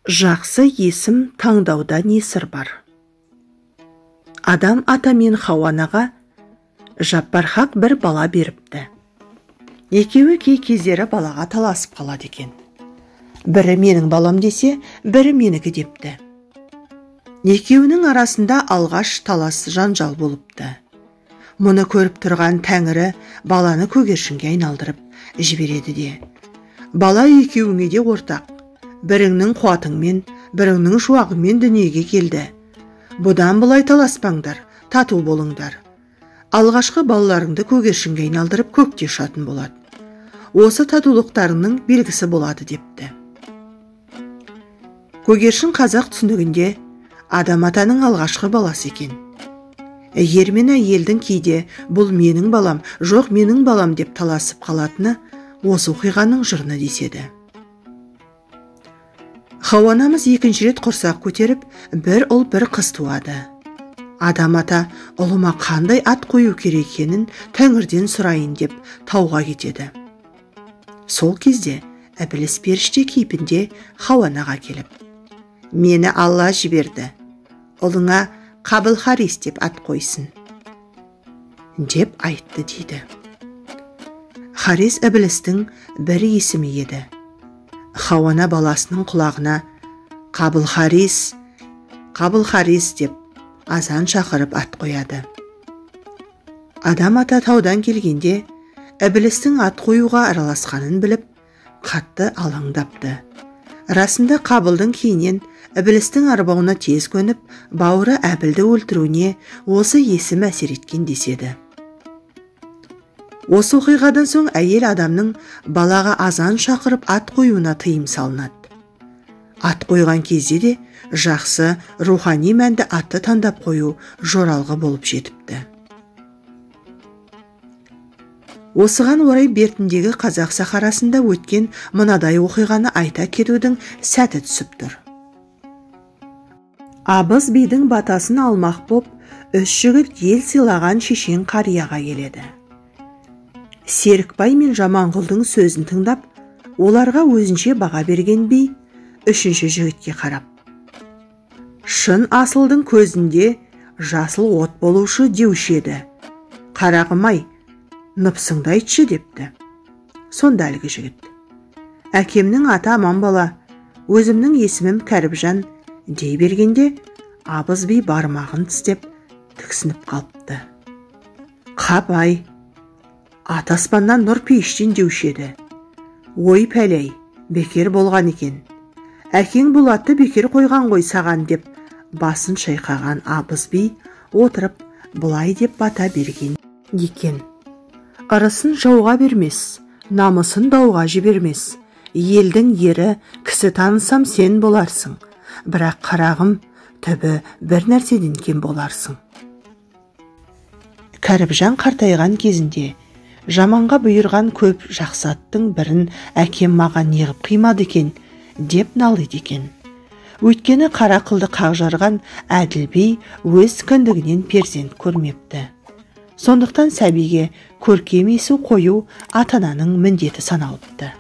Жақсы есім таңдауда не сыр бар? Адам ата мен Хауа анаға Жаппар хақ бір бала беріпті. Екеуі кей кездері балаға таласып қалады екен. Бірі менің балам десе, бірі менікі депті. Екеуінің арасында алғаш талас жанжал болыпты. Мұны көріп тұрған тәңірі баланы көгершінге айналдырып жібереді де. Бала екеуіңе де ортақ. Біріңнің қуатыңмен, біріңнің шуағымен дүниеге келді. Бұдан былай таласпаңдар, тату болыңдар. Алғашқы балаларыңды көгершінге айналдырып көкте ұшатын болады. Осы татулықтарыңның белгісі болады депті. Көгершін қазақ түсінігінде Адам атаның алғашқы баласы екен. Ер мен әйелдің кейде бұл менің балам, жоқ менің балам деп таласып қалатыны осы оқиғаның жырны деседі. Хауа анамыз екінші рет құрсақ көтеріп, бір ұл бір қыз туады. Адам ата ұлыма қандай ат қою керек екенін тәңірден сұрайын деп тауға кетеді. Сол кезде Ібіліс періште кейпінде Хауа анаға келіп, мені Алла жіберді, ұлыңа Қабыл Харис деп ат қойсын деп айтты дейді. Харис Ібілістің бір есімі еді. Хауа ана баласының құлағына Қабыл Харис, Қабыл Харис деп азан шақырып ат қояды. Адам ата таудан келгенде Ібілістің ат қоюға араласқанын біліп, қатты алаңдапты. Расында Қабылдың кейіннен Ібілістің арбауына тез көніп, бауыры Әбілді өлтіруіне осы есім әсер еткен деседі. Осы оқиғадан соң әйел адамның балаға азан шақырып ат қоюына тыйым салынады. Ат қойған кезде де жақсы рухани мәнді атты таңдап қою жоралғы болып жетіпті. Осыған орай бертіндегі қазақ сахарасында өткен мынадай оқиғаны айта кетудің сәті түсіп тұр. Абыз бидің батасын алмақ боп, үш жігіт ел сыйлаған шешен қарияға келеді. Серікбай мен Жаманғұлдың сөзін тыңдап, оларға өзінше баға берген би үшінші жігітке қарап, шын асылдың көзінде жасыл от болушы деуші еді. Қарағым-ай, ныпсыңды айтшы депті. Сонда әлгі жігіт, әкемнің аты Аман бала, өзімнің есімім Кәріпжан дей бергенде, абыз би бармағын тістеп тіксініп қалыпты. Қап-ай, аты аспаннан нұр пейіштен деуші еді. Ой пәлей, бекер болған екен. Әкең бұл атты бекер қойған ғой саған деп басын шайқаған абыз би отырып былай деп бата берген екен. Ырысын жауға бермес, намысын дауға жібермес. Елдің ері, кісі танысам сен боларсың. Бірақ қарағым, түбі бір нәрседен кем боларсың. Кәріпжан қартайған кезінде жаманға бұйырған көп жақсы аттың бірін әкем маған неғып қимады екен деп налиды екен. Өйткені қара қылды қақ жарған әділ би өз кіндігінен перзент көрмепті. Сондықтан сәбиге көркем есім қою ата-ананың міндеті саналыпты.